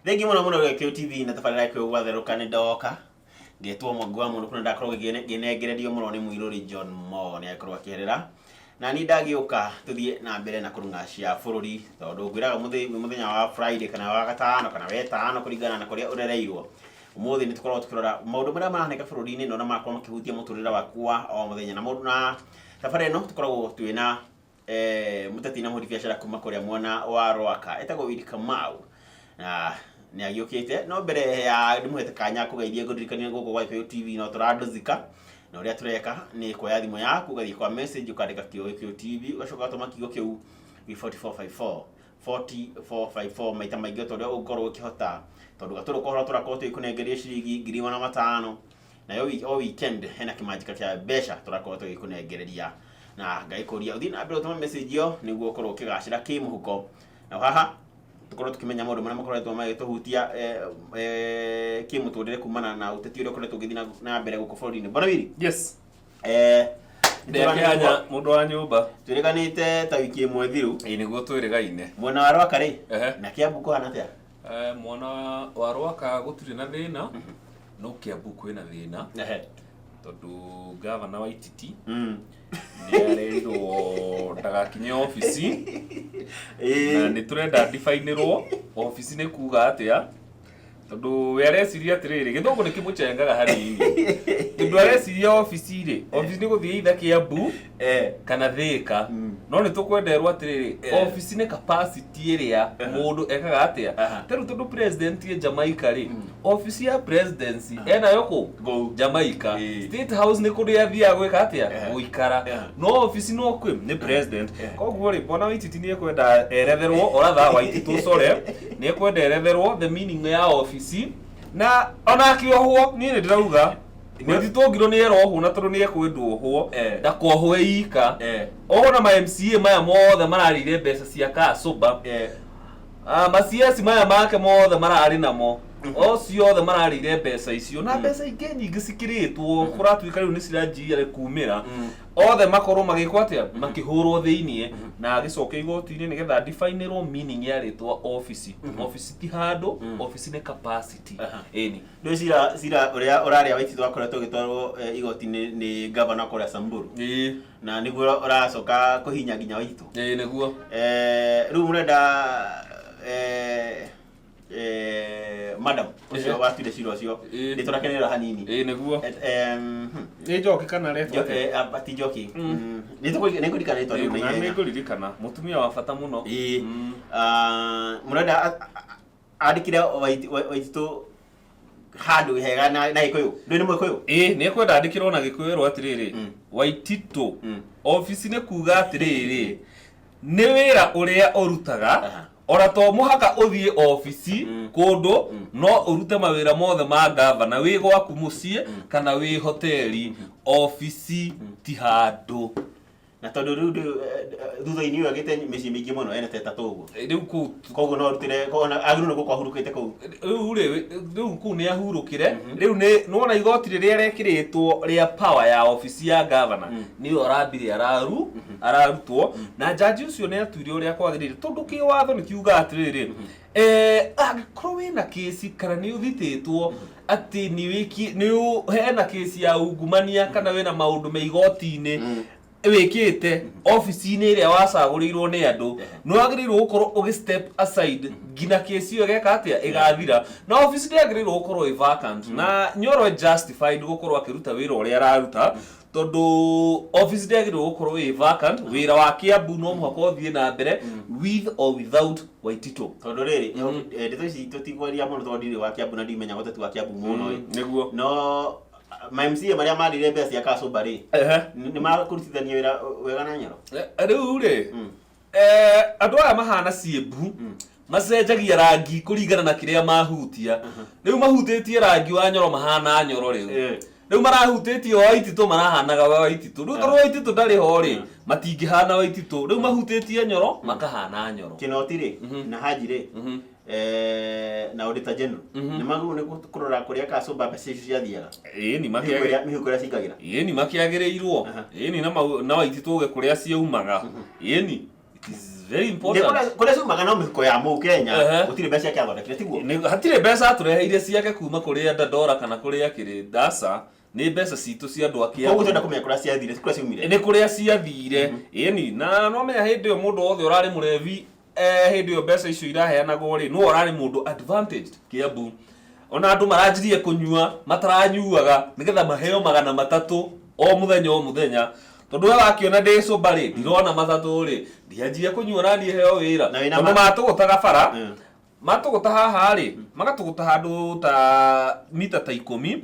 Thengi mũno mũno Gĩkũyũ TV na tabarĩra ya Gĩkũyũ gwatherũka nĩ ndoka ngetwo Mwangi wa Mũndũ kuna ndakorwo ngĩnengererio mũno nĩ mũirũri John Mo nĩ akorwo akĩherera na niĩ ndagĩũka tũthiĩ na mbere na kũrung'a cia bũrũri tondũ ngwĩraga mũthenya wa Friday kana wa gatano kana wetano kũringana na kũrĩa ũrereirwo. Ũmũthĩ nĩ tũkoragwo tũkĩrora maũndũ marĩa marahanĩka bũrũri-inĩ na ũrĩa marakorwo makĩhutia mũtũrĩre waku wa o mũthenya na mũndũ na tabarĩra ĩno tũkoragwo twĩna mũteti na mũhũri biacara kuma kũrĩa mwena wa Rwaka etagwo Willy Kamau na nĩ agĩũkĩte no mbere ya ndĩmũhete kanya kũgeithia ngũririkania gũkũ gwa Gĩkũyũ TV no tũrandũthika na ũrĩa tũreka nĩ kuoya thimũ yaku ũgathiĩ kwa message ũkandĩka kiugo Gĩkũyũ TV ũgacoka ũgatũma kiugo kĩu gwĩ 4454 4454 maita maingĩ o ta ũrĩa ũngĩkorwo ũkĩhota tondũ gatũrũ kohoro tũrakorwo tũgĩkũnengeria ciringi 500,000 nayo o weekend hena kĩmanjĩka kĩa mbeca tũrakorwo tũgĩkũnengereria na ngagĩkũria ũthiĩ na mbere ũtũme message ĩyo nĩguo ũkorwo ũkĩgacĩra kĩmũhuko na haha tũkorwo tũkĩmenya maũndũ marĩa makoretwo magĩtũhutia kĩmũtũrĩre kumana na ũteti ũrĩa ũkoretwo ũgĩthiĩ na mbere gũkũ bũrũri-inĩ. Bwana Willy. Yes. Ndekĩanya mũndũ wa nyũmba. Twĩrĩganĩte ta wiki ĩmwe thiru. Ĩĩ nĩguo twĩrĩgaine. Mwena wa Rwaka rĩ na Kiambu kũhana atĩa? Mwena wa Rwaka gũtirĩ na thĩna, no Kiambu kwĩna thĩna tondũ gavana Waititi nĩ arerirwo ndagakinye obici na nĩ tũrenda ndibainĩrwo obici nĩ kuga atĩa tondũ we areciria atĩrĩrĩ gĩthũngũ nĩ kĩmũcengaga hanini tondũ areciria obici rĩ obici nĩ gũthiĩ itha Kiambu kana Thĩka no nĩ tũkwenderwo atĩrĩrĩ obici nĩ capacity ĩrĩa mũndũ ekaga atĩa ta rĩu tondũ president e Jamaica rĩ obici ya presidency enayo kũ Kũu. Jamaica. State House nĩ kũrĩa athiaga gwĩka atĩa gũikara no obici no kwĩ nĩ president. Koguo rĩ bwana Waititi nĩ ekwenda eretherwo oratha Waititũ sorry nĩ ekwenda eretherwo the meaning ya obici na ona akĩohwo niĩ nĩ ndĩrauga Waititũ ngiro nĩ erohwo na tondũ nĩ ekwendwo ohwo ndakohwo ika oho na ma MCA maya mothe mararĩire mbeca cia Kasũmba. Ma CS maya make mothe mararĩ namo o ciothe mararĩire mbeca icio na mbeca ingĩ nyingĩ cikĩrĩtwo kũratuĩka rĩu nĩ ciranjia kumĩra othe makorwo magĩkwo atĩa makĩhũrwo thĩiniĩ na agĩcoke igoti-inĩ nĩgetha definĩrwo meaning ya rĩtwa obici. Obici ti handũ, obici nĩ capacity. Ĩni. Ndũĩ cira cira ũrĩa ũrarĩa Waititũ akoretwo ũgĩtwarwo igoti-inĩ nĩ gavana kũrĩa Samburu na nĩguo ũracoka kũhinya nginya Waititũ. Ĩĩ nĩguo. Rĩu mũrenda madam ũcio watuire cira ũcio nĩ tũrakenerera hanini. Ĩĩ nĩguo. Nĩ Njoki kana retwo atĩa? Ti Njoki. Nĩ ngũririkana rĩtwa rĩu na ihenya. Nĩ ngũririkana. Mũtumia wa bata mũno. Ĩĩ. Mũrenda andĩkire Waititũ handũ hega na Gĩkũyũ. Ndũĩ nĩ Mũgĩkũyũ? Ĩĩ nĩ ekwenda andĩkĩrwo na Gĩkũyũ erwo atĩrĩrĩ Waititũ obici nĩ kuga atĩrĩrĩ nĩ wĩra ũrĩa ũrutaga ona to mũhaka ũthiĩ obici kũndũ no ũrute mawĩra mothe ma gavana wĩ gwaku mũciĩ kana wĩ hoteli obici ti handũ. Na tondũ rĩu thutha-inĩ ũyũ agĩte mĩciĩ mĩingĩ mũno ena ta ĩtatũ ũguo. Rĩu kũu Koguo no arutĩre ona agĩrĩirwo nĩ gũkorwo ahurũkĩte kũu. Rĩu rĩ rĩu kũu nĩ ahurũkĩre rĩu nĩ nĩwona igoti rĩrĩa rĩekĩrĩtwo rĩa power ya obici ya gavana nĩyo arambire araru ararutwo na jaji ũcio nĩ atuire ũrĩa kwagĩrĩire tondũ kĩwatho nĩ kiuga atĩrĩrĩ angĩkorwo wĩna kĩci kana nĩ ũthitĩtwo atĩ nĩ wĩki nĩ hena kĩci ya ungumania kana wĩna maũndũ me igoti-inĩ wĩkĩte obici-inĩ ĩrĩa wacagũrĩirwo nĩ andũ nĩ wagĩrĩirwo gũkorwo ũgĩ step aside nginya kesi ĩyo ĩgeka atĩa ĩgathira na obici ndĩagĩrĩirwo gũkorwo ĩ vacant na Nyoro justified gũkorwo akĩruta wĩra ũrĩa araruta tondũ obici ndĩagĩrĩirwo gũkorwo ĩ vacant wĩra wa Kiambu no mũhaka ũthiĩ na mbere with or without Waititũ. Tondũ rĩrĩ ndeto ici tũtikwaria mũno tondũ ndirĩ wa Kiambu na ndimenya ũteti wa Kiambu mũno ĩ. Nĩguo. No ma MCA marĩa marire mbeca cia Kasumba rĩ nĩ makũrutithania wĩra wega na Nyoro? Rĩu rĩ andũ aya mahana ciĩmbu macenjagia rangi kũringana na kĩrĩa mahutia. Rĩu mahutĩtie rangi wa Nyoro mahana Nyoro rĩu. Rĩu marahutĩtie Waititũ marahanaga Waititũ. Rĩu tondũ Waititũ ndarĩ ho rĩ matingĩhana Waititũ. Rĩu mahutĩtie Nyoro makahana Nyoro. Kinoti rĩ na Haji rĩ na Auditor General nĩ magĩrĩirwo nĩ kũrora kũrĩa Kasumba mbeca icio ciathiaga. Ĩni mĩhuko ĩrĩa cingagĩra. Ĩni makĩagĩrĩirwo. Ĩni na Waititũ ũge kũrĩa ciaumaga. Ĩni it is Very important. Kũrĩa ciumaga no mĩhuko ya Mũkenya. Gũtirĩ mbeca ciake athondekire, tiguo? Hatirĩ mbeca atũreheire ciake kuma kũrĩ Dandora kana kũrĩ akĩrĩ ndaca, nĩ mbeca citũ cia andũ a Koguo Kiambu. tũrenda kũmenya kũrĩa ciathire, kũrĩa ciumire. Nĩ kũrĩa ciathire, ĩni. Na no menya hĩndĩ ĩyo mũndũ wothe ũrarĩ mũrevi, hĩndĩ ĩyo mbeca icio iraheanagwo rĩ, nĩwe ũrarĩ mũndũ advantaged Kiambu. Ona andũ maranjirie kũnyua mataranyuaga nĩgetha maheo 300 o mũthenya o mũthenya, tondũ we wakĩona ndĩ cũmba rĩ, ndirona matatũ rĩ, ndianjia kũnyua na niĩ heo wĩra. Na wĩna Tondũ matũgũtaga bara, matũgũta haha rĩ, magatũgũta handũ ta mita ta 10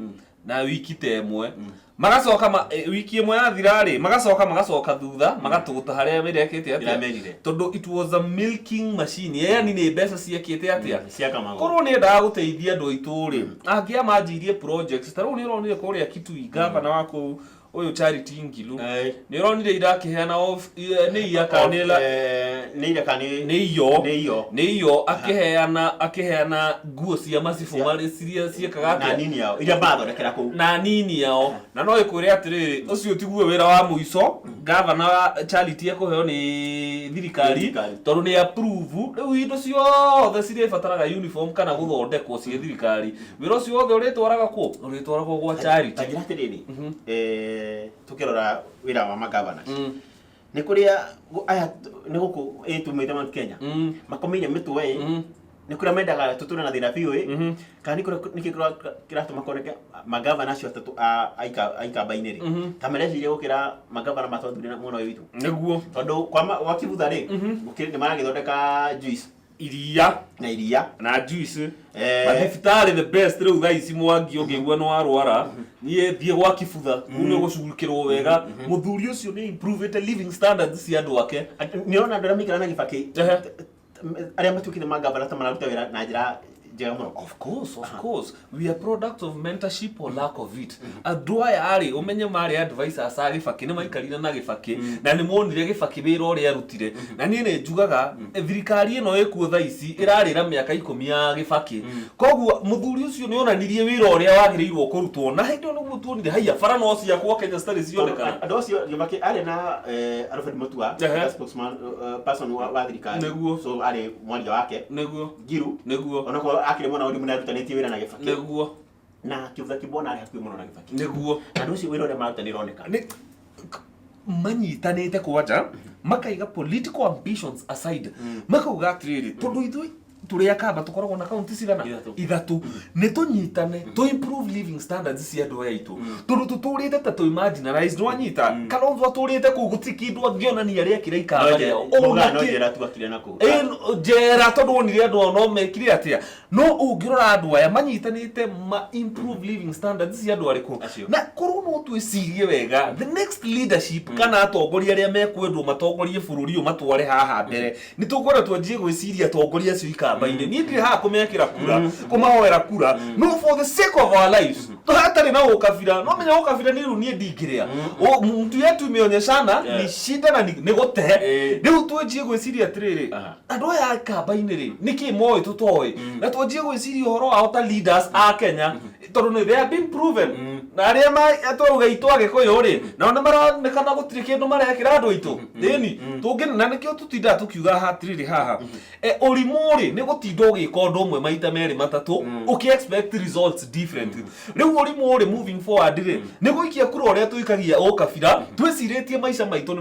na wiki ta ĩmwe, magacoka wiki ĩmwe yathira rĩ, magacoka magacoka thutha magatũgũta harĩa ĩrekĩte atĩa. Ĩramerire. Tondũ it was a milking machine, yani nĩ mbeca ciekĩte atĩa. Ciakamagwo. Korwo nĩ endaga gũteithia andũ aitũ rĩ, angĩamanjirie projects ta rĩu. Nĩ ũronire kũrĩa Kitui, gavana wa kũu ũyũ Charity Ngilu, nĩ ũronire irakĩheana nĩ iya kana nĩ Nĩ ira kana nĩ iyo. Nĩ iyo. Nĩ iyo akĩheana nguo cia macibũ marĩ ciria ciĩkaga Na atĩa? Nini yao iria marathondekera kũu. Na nini yao. Na no ĩkwĩre atĩrĩrĩ, ũcio tiguo wĩra wa mũico gavana wa Charity ekũheo nĩ thirikari. Thirikari. Tondũ nĩ approve rĩu indo ciothe cirĩbataraga uniform kana gũthondekwo ciĩ thirikari, wĩra ũcio wothe ũrĩtwaraga kũ? Ũrĩtwaragwo gwa Charity. Ta njĩra atĩrĩrĩ, tũkĩrora wĩra wa magavana, nĩ kũrĩa aya nĩ gũkũ ĩtumĩte Mount Kenya makomeire mĩtwe ĩ, nĩ kũrĩa mendaga tũtũre na thĩna biũ ĩ, kana nĩ kũrĩa nĩkĩ kĩratũma koneke magavana acio atatũ a ikamba-inĩ rĩ, ta mareciria gũkĩra magavana matwathurire mwena ũyũ witũ? Nĩguo. Tondũ kwa kibutha rĩ, nĩ maragĩthondeka juice. Iria. Na iria. Na juice. Mathibitarĩ the best rĩu thaa ici. Mwangi, ũngĩigua nĩ warwara, niĩ thiĩ gwa Kibutha, kũu nĩ ũgũcugurikĩrwo wega. Mũthuri ũcio nĩ improvĩte living standards cia andũ ake. Nĩ ũrona andũ arĩa maikara na Gĩbakĩ, arĩa matuĩkĩte magavana, ta mararuta wĩra na njĩra njega mũno. Of course, of course. We are products of mentorship or lack of it. Andũ aya rĩ, ũmenye marĩ advisors a Gĩbakĩ, nĩ maikarire na Gĩbakĩ na nĩ monire Gĩbakĩ wĩra ũrĩa arutire. Na niĩ nĩ njugaga thirikari ĩno ĩkuo thaa ici ĩrarĩra mĩaka 10 ya Gĩbakĩ. Koguo mũthuri ũcio nĩ onanirie wĩra ũrĩa wagĩrĩirwo kũrutwo, na hĩndĩ ĩyo nĩguo tuonire haiya bara no ciakwo Kenya citarĩ cionekana. Andũ acio, Gĩbakĩ arĩ na Alfred Mutua, spokesman person wa thirikari. So arĩ mwaria wake. Ngiru, onakorwo akĩrĩ mwana ũrĩ mũnarutanĩtie wĩra na Gĩbakĩ, na Kĩbutha Kĩbwana arĩ hakuhĩ mũno na Gĩbakĩ. Na andũ acio wĩra ũrĩa maruta nĩ ũroneka. Nĩ manyitanĩte kwanja, makaiga political ambitions aside, makauga atĩrĩrĩ, tondũ ithuĩ tũrĩ Akamba tũkoragwo na kaunti cigana? Ithatũ. Ithatũ, nĩ tũnyitane tũ improve living standards cia andũ aya aitũ, tondũ tũtũrĩte ta twĩ marginalized. Wanyita, Kalonzo atũrĩte kũu, gũtirĩ kĩndũ angĩonania arĩakĩra ikamba rĩao. Maugaga no Ona kĩ- njera tu akire na kũu. Ĩ, njera, tondũ wonire andũ ao no mekire atĩa. No ũngĩrora andũ aya manyitanĩte ma improve living standards cia andũ arĩkũ? Acio. Na korwo no twĩcirie wega, the next leadership kana atongoria arĩa mekwendwo matongorie bũrũri ũyũ matware haha mbere, nĩ tũkwenda twanjie gwĩciria atongoria acio ikamba-inĩ. Niĩ ndirĩ haha kũmekĩra kura, kũmahoera kura, no for the sake of our lives, hatarĩ na ũkabira, no menya ũkabira nĩ rĩu niĩ ndingĩrĩa. Mtu yetu imeonyeshana ni shida na nĩ gũte. Rĩu twanjie gwĩciria atĩrĩrĩ, andũ aya a kamba-inĩ rĩ, nĩkĩ moĩ tũtoĩ? Na twanjie gwĩciria ũhoro wao ta leaders a Kenya, tondũ nĩ they have been proven. Na arĩa twaruga itũ Agĩkũyũ rĩ, nao nĩ maronekana gũtirĩ kĩndũ marekĩra andũ aitũ ĩni tũngĩ, na nĩkĩo tũtindaga tũkiuga hatirĩrĩ haha, ũrimũ rĩ, nĩ gũtinda ũgĩka ũndũ ũmwe maita merĩ matatũ ũkĩ expect results different. Rĩu ũrimũ rĩ, moving forward rĩ, nĩ gũikia kura ũrĩa tũikagia ũkabira, twĩcirĩtie maica maitũ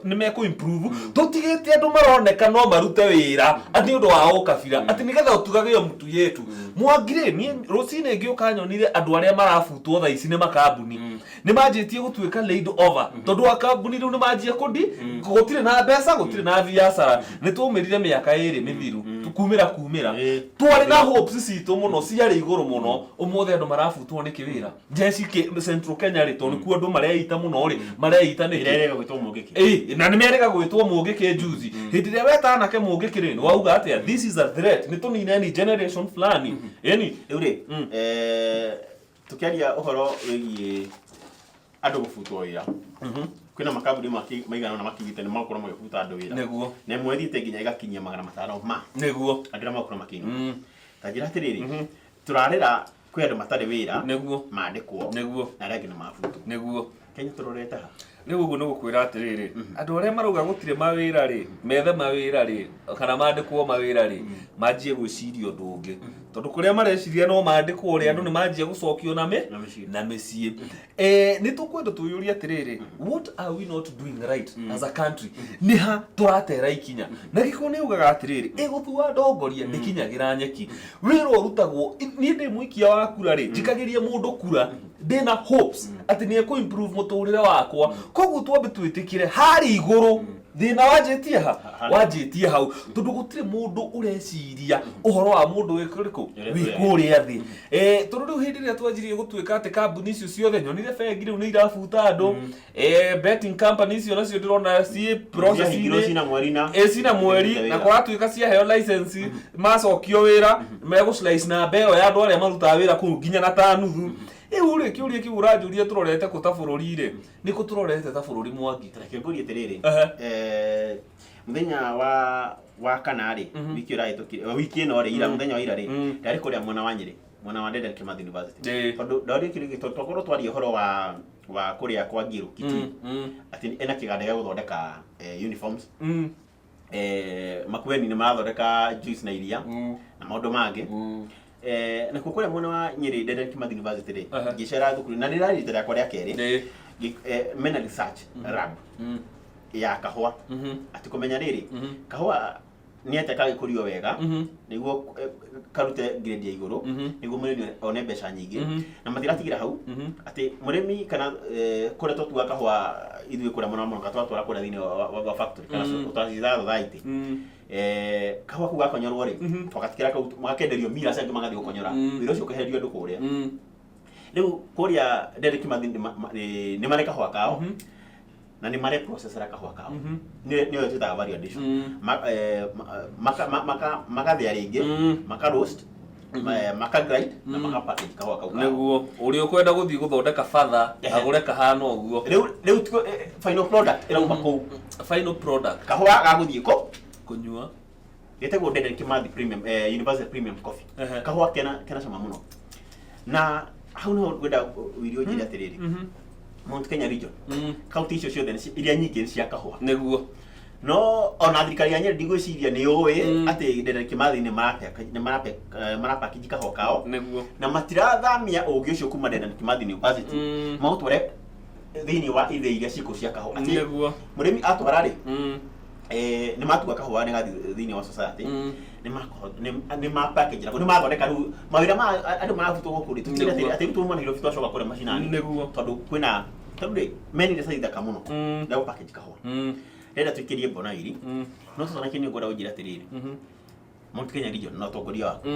nĩ mekũ improve, tũtigĩte andũ maroneka no marute wĩra atĩ nĩ ũndũ wa ũkabira, atĩ nĩgetha ũtugagĩo mtu yetu. Mwangi rĩ, niĩ rũcinĩ ngĩũka nyonire andũ arĩa marabutwo thaa ici nĩ makambuni nĩ manjĩtie gũtuĩka laid over, tondũ wa kambuni rĩu nĩ manjia kũndi gũtirĩ na mbeca, gũtirĩ na biacara. Nĩ twaumĩrire mĩaka 2 mĩthiru kumĩra kumĩra, twarĩ na hopes citũ mũno ciarĩ igũrũ mũno. Ũmũthĩ andũ marabutwo nĩkĩ wĩra jeshi Central Kenya rĩ, tondũ nĩkuo andũ mareita mũno rĩ, mareita nĩkĩ? Ĩrerega gwĩtwo Mũngĩkĩ. Ĩ, na nĩ merĩga gwĩtwo Mũngĩkĩ juzi. Hĩndĩ ĩrĩa weta anake Mũngĩkĩ rĩ, nĩ wauga atĩa? This is a threat, nĩ tũnineni generation fulani ĩni. Rĩu rĩ, tũkĩaria ũhoro wĩgiĩ andũ gũbutwo wĩra, kwĩna makambuni maigana ũna makiugĩte nĩ magũkorwo magĩbuta andũ wĩra. Na ĩmwe ĩthiĩte nginya ĩgakinyia 500 ma andũ arĩa magũkorwo makĩinũka. Ta njĩra atĩrĩrĩ, tũrarĩra kwĩ andũ matarĩ wĩra mandĩkwo, na arĩa angĩ nĩ mabutwo. Kenya tũrorete ha? Rĩu ũguo nĩ gũkwĩra atĩrĩrĩ, andũ arĩa marauga gũtirĩ mawĩra rĩ, methe mawĩra rĩ, kana mandĩkwo mawĩra rĩ, manjie gwĩciria ũndũ ũngĩ, tondũ kũrĩa mareciria no mandĩkwo rĩ, andũ nĩ manjia gũcokio na Na mĩciĩ. Na mĩciĩ. Nĩ tũkwenda twĩyũrie atĩrĩrĩ, what are we not doing right as a country? Nĩ ha tũratera ikinya? Na gĩkũ nĩ ugaga atĩrĩrĩ, ĩgũthua ndongoria ndĩkinyagĩra nyeki. Wĩra ũrutagwo, niĩ ndĩ mũikia wa kura rĩ, njikagĩria mũndũ kura ndĩna hopes atĩ nĩ ekũ improve mũtũrĩre wakwa. Koguo twambe twĩtĩkĩre harĩa igũrũ thĩna wanjĩtie ha wanjĩtie hau, tondũ gũtirĩ mũndũ ũreciria ũhoro wa mũndũ wĩ kũrĩkũ, wĩ kũrĩa thĩ. Tondũ rĩu hĩndĩ ĩrĩa twanjirie gũtuĩka atĩ kambuni icio ciothe nyonire, bengi rĩu nĩ irabuta andũ, betting company icio nacio ndĩrona ciĩ Ciahingirwo process-inĩ. Cina mweri na Cina mweri na kũratuĩka ciaheo license macokio wĩra megũ slice namba ĩyo ya andũ arĩa marutaga wĩra kũu nginya na ta nuthu. Rĩu rĩ, kĩũria kĩu ũranjũria, tũrorete kũ ta bũrũri rĩ, nĩ kũ tũrorete ta bũrũri, Mwangi? Reke ngũrie atĩrĩrĩ, mũthenya wa kana rĩ, wiki ĩrahĩtũkire, wiki ĩno rĩ, ira, mũthenya wa ira rĩ, ndarĩ kũrĩa mwena wa Nyĩrĩ, mwena wa Dedan Kimathi University, tondũ ndarĩ kĩrĩ tondũ twakorwo twaria ũhoro wa kũrĩa kwa Ngiru Kitui, atĩ ena kĩganda gĩa gũthondeka uniforms, Makueni nĩ marathondeka juice na iria na maũndũ mangĩ. Nakuo kũrĩa mwena wa Nyĩrĩ, Dedan Kimathi University rĩ, ngĩcera thukuru na rĩrarĩ rita rĩakwa rĩa kerĩ. Mena research lab ya kahũa, atĩ kũmenya rĩrĩ, kahũa nĩ atĩa kagĩkũrio wega nĩguo karute grade ya igũrũ, nĩguo mũrĩmi one mbeca nyingĩ. Na matiratigĩra hau, atĩ mũrĩmi kana kũrĩa twatuaga kahũa ithuĩ kũrĩa mũno mũno twatwara kũrĩa thĩinĩ wa factory kana twacithaga society, kahũa kau gakonyorwo rĩ, twagatigĩra kau magakenderio millers angĩ magathiĩ gũkonyora. Wĩra ũcio ũkeherio andũ kũrĩa. Rĩu kũrĩa Dedan Kimathi nĩ marĩ kahũa kao na nĩ mare processora kahũa kao, nĩyo twĩtaga value addition. Magathĩa rĩngĩ, maka roast, maka grind na maka package kahũa kau kao. Nĩguo ũrĩa ũkwenda gũthiĩ gũthondeka batha agũre kahana ũguo. Rĩu final product ĩrauma kũu. Final product. Kahũa gagũthiĩ kũ? Kũnyua. Gĩtagwo Dedan Kimathi Premium University Premium Coffee. Kahũa kena cama mũno. Na hau niho ngwenda ũirio njĩre atĩrĩrĩ, Mount Kenya region, kaunti icio ciothe iria nyingĩ nĩ cia kahũa. No ona thirikari ya Nyeri ndigwĩciria nĩ yũĩ atĩ Dedan Kimathi nĩ marapackage kahũa kao na matirathamia ũgĩ ũcio kuma Dedan Kimathi University maũtware thĩinĩ wa ithĩ iria ciĩkũ cia kahũa, atĩ mũrĩmi atwara rĩ, nĩ matua kahũa nĩ gathiĩ thĩinĩ wa society, nĩ ma package nĩ mathondeka. Rĩu mawĩra ma andũ marabutwo gũkũ rĩ, tũtigĩre atĩ rĩu tuma Nairobi twacoka kũrĩa macinani, tondũ kwĩna, tondũ rĩ meni nĩ thaka mũno ya gũ package kahũa. Ndĩrenda tũikĩrie mbona iri, no tũtanaikĩrie nĩ ngwenda ũnjĩre atĩrĩrĩ, Mount Kenya region na ũtongoria waku,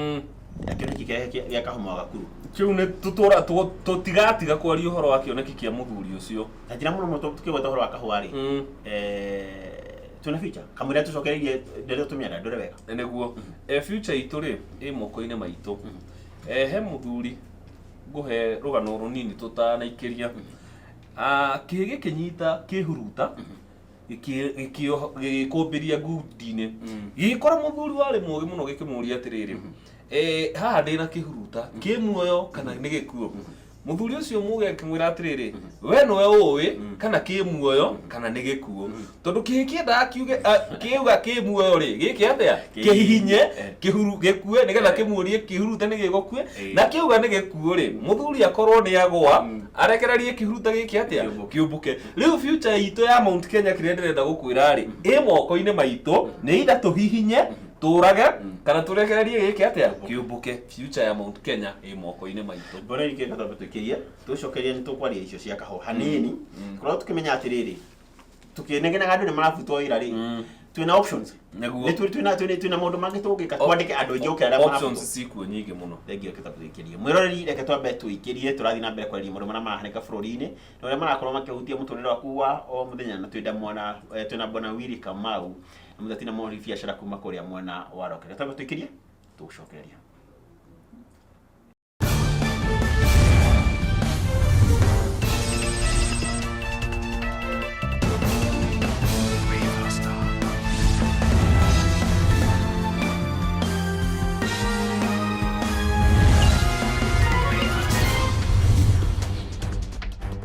kĩoneki kĩa kahũa wa Gakuru. Kĩu nĩ tũtũra tũtigatiga kwaria ũhoro wa kĩoneki kĩa mũthuri ũcio. Na njĩra mũno mũno tũkĩgweta ũhoro wa kahũa rĩ, twĩna future kamũira tũcokereirie ndeto tũmĩanda ndũre wega. Nĩguo, future itũ rĩ, ĩ moko-inĩ maitũ. He mũthuri ngũhe rũgano rũnini tũtanaikĩria. Ah, kĩhĩ gĩkĩnyita kĩhuruta gĩgĩkũmbĩria ngundi-inĩ, gĩgĩkora mũthuri warĩ mũũgĩ mũno, gĩkĩmũria atĩrĩrĩ, haha ndĩna kĩhuruta kĩ muoyo kana nĩ gĩkuũ? Mũthuri ũcio mũũgĩ akĩmwĩra atĩrĩrĩ, we nĩwe ũĩ kana kĩ muoyo kana nĩ gĩkuũ, tondũ kĩhĩ kĩendaga kiuge kĩuga kĩ muoyo rĩ, gĩke atĩa? Kĩhihinye kĩhuru gĩkue nĩgetha kĩmuũrie kĩhurute nĩ gĩgũkue. Na kĩuga nĩ gĩkuũ rĩ, mũthuri akorwo nĩ agũa arekererie kĩhuruta gĩke atĩa? Kĩũmbũke. Kĩũmbũke. Rĩu future itũ ya Mount Kenya, kĩrĩa ndĩrenda gũkwĩra rĩ, ĩ moko-inĩ maitũ. Nĩ either tũhihinye tũrage kana tũrekererie gĩke atĩa? Kĩũmbũke. Future ya Mount Kenya ĩ moko-inĩ maitũ. Mbona iri kĩrĩa tũikĩrie tũcokerie nĩ tũkwaria icio cia kahũa hanini, korwo tũkĩmenya atĩrĩrĩ, tũkĩnegenaga andũ nĩ marabutwo wĩra rĩ, twĩna options. Nĩ twĩna maũndũ mangĩ tũngĩka twandĩke andũ aingĩ gũkĩra arĩa marabutwo. Options cikuo nyingĩ mũno. Thengiũ. Reke twambe tũikĩrie, mwĩroreri, reke twambe tũikĩrie. Tũrathiĩ na mbere kwarĩria maũndũ marĩa marahanĩka bũrũri-inĩ na ũrĩa marakorwo makĩhutia mũtũrĩre waku wa o mũthenya, na twĩna mwana twĩna bwana Willy Kamau na mũtheti na mũhũri biacara kuma kũrĩa mwena wa Rock. Reke twambe tũikĩrie, tũgũcokereria.